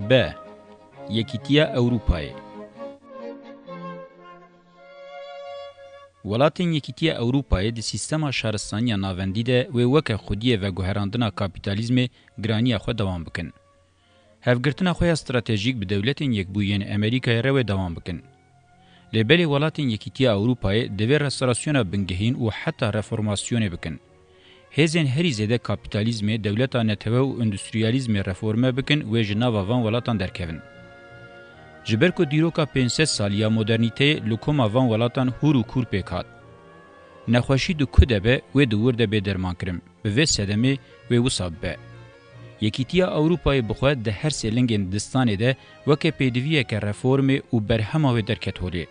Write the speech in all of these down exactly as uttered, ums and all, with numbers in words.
B. Yekîtiya Ewropayê. Welatên Yekîtiya Ewropayê di sîstema şaristaniya navendî de wê weke xwediyê veguherandina kapîtalîzmê giraniya xwe dewam bikin. Hevgirtina xwe ya stratejîk bi Dewletên Yekbûyî yên Amerîkayê re wê dewam bikin. Lê belê welatên Yekîtiya Ewropayê divê restorasyona bingehîn û heta reformasyonê bikin. Hêzên herî zêde kapîtalîzmê, dewleta netewe û endustriyalîzmê reforme bikin, wê ji nava van welatan derkevin. Ji ber ku dîroka pênc sed salî ya modernîteyê li koma van welatan hûr û kûr pêk hat. Nexweşî di ku de be, wê di wir de bê dermankirin. Bi vê sedemê wê wisa bibe. Yekîtiya Ewropayê bi xwe di her sê lingên distanê de weke pêdiviyeke reformê û berhema wê derket holê.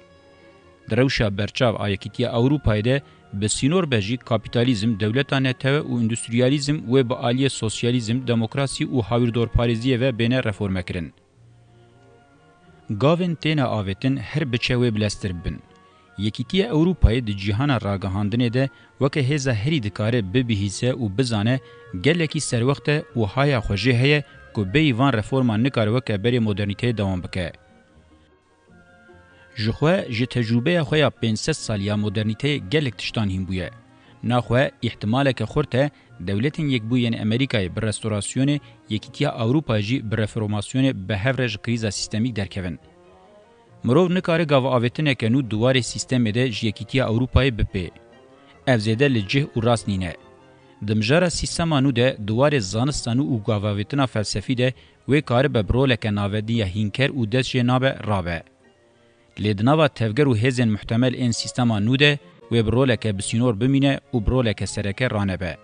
Di rewşa berçav a Yekîtiya Ewropayê de bi sînor be jî kapîtalîzm, dewleta netewe û endustriyalîzm wê bi aliyê sosyalîzm, demokrasî û hawîrdorparêziyê ve bêne reformekirin. Gavên têne avêtin her biçe wê bileztir bibin. Yekîtiya Ewropayê di cîhana ragihandinê de weke hêza herî dikare bibihîse û bizane gelekî serwext e û haya xwe jê heye ku bêyî van reforman nikare weke berê modernîteyê dewam bike. Ji xwe, ji tecrûbeya xwe ya pênc sed salî ya modernîteyê gelek tiştan hîn bûye. Naxwe, îhtimaleke xurt e, Dewletên Yekbûyî yên Amerîkayê bi restorasyonê, Yekîtiya Ewropayê jî bi reformasyonê bi hev re ji krîza sîstemîk derkevin. Mirov nikare gavavêtineke nû di warê sîstemê de ji Yekîtiya Ewropayê bipê. Ev zêde li cih û rast nîne. Di mijara sîstema nû de, di warê zanista nû û gavavêtina felsefî de wê karibe bi roleke navendî ya hînker û dest jê nabe rabe. Lê di nava tevger û hêzên muhtemel ên sîstema nû de wê bi roleke bi sînor bimîne û bi roleke sereke ranebe.